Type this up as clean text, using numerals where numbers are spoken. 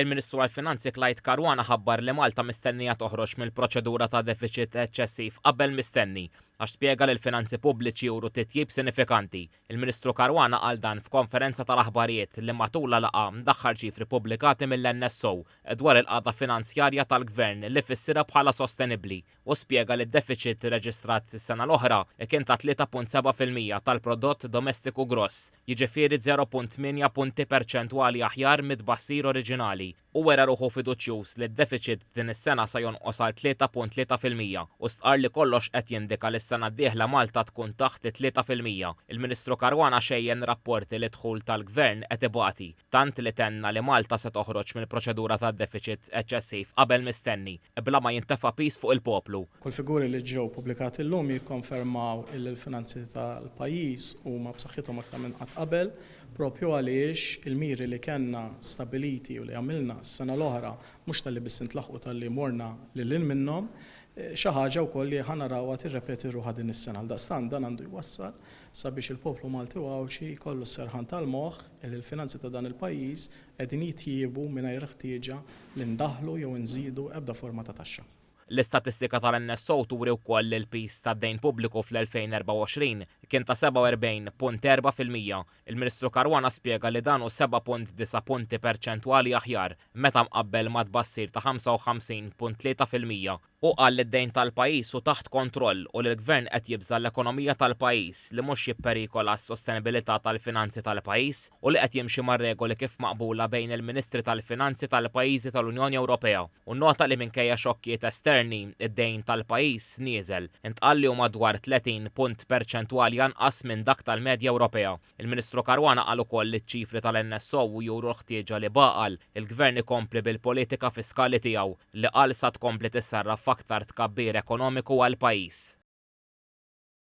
Il-Ministru għall-Finanzi Clyde Caruana ħabbar li Malta mistennija toħroġ mill-proċedura ta' defiċit eċċessiv qabel mistenni għax spjega li l-finanzi pubbliċi juru titjib sinifikanti. Il-Ministru Caruana qal dan f'konferenza tal-aħbarijiet li matulha laqa' mdaħħar ċifri pubblikati mill-NSO dwar il-qagħda finanzjarja tal-Gvern li fissirha bħala sostenibbli. Hu spjega li d-defiċit reġistrat is-sena l-oħra kien ta' 3.7% tal-prodott domestiku gross, jiġifieri 0.8 punti perċentwali aħjar mit-tbassir oriġinali. Hu wera ruħu fiduċjuż li d-defiċit din is-sena sa jonqos għal 3.3% u stqarr li kollox qed jindika li s-sena d-dieħla Malta tkun taħt it-3%. Il-Ministru Caruana xejjen rapporti li d-dħul tal-Gvern qed ibati, tant li tenna li Malta se toħroġ mill-proċedura tad-defiċit eċċessiv qabel mistenni, bla ma jintefa' piż fuq il-poplu. Kull figuri li ġew pubblikati llum jikkonfermaw illi l-finanzi tal-pajjiż huma b'saħħithom aktar minn qatt qabel, propju għaliex il-miri li kellna stabbiliti u li għamilna s-sena l-oħra mhux talli biss intlaħqu talli morna lil hinn minnhom, xi ħaġa wkoll li ħa narawha tirrepeti ruħha din is-sena. Għaldaqstant dan għandu jwassal sabiex il-poplu Malti u Għawdxi jkollu s-serħan tal-moħħ illi l-finanzi ta' dan il-pajjiż qegħdin jitjiebu mingħajr il-ħtieġa li ndaħħlu jew inżidu ebda forma ta' taxxa. L-istatistika tal-NSO turi wkoll li l-piż tad-dejn pubbliku fl-2024 kien ta' 47.4%. Il-Ministru Caruana spjega li dan hu 7.9 punti perċentwali aħjar meta mqabbel ma' tbassir ta' 55.3%. Hu qal li d-dejn tal-pajjiż hu taħt kontroll u li l-Gvern qed jibża' l-ekonomija tal-pajjiż li mhux jipperikola s-sostenibilità tal-finanzi tal-pajjiż u li qed jimxi mar-regoli kif maqbula bejn il-Ministri tal-Finanzi tal-pajjiżi tal-Unjoni Ewropea u nnota li minkejja xokkijiet esterni, id-dejn tal-pajjiż nieżel. Intqal li hu madwar 30 punt perċentwali anqas minn dak tal-medja Ewropea. Il-Ministru Caruana qal ukoll li ċ-ċifri tal-NSO juru l-ħtieġa li b'għaqal, il-Gvern ikompli bil-politika fiskali tiegħu, li qal sa tkompli tissarraf f'aktar tkabbir ekonomiku għall-pajjiż.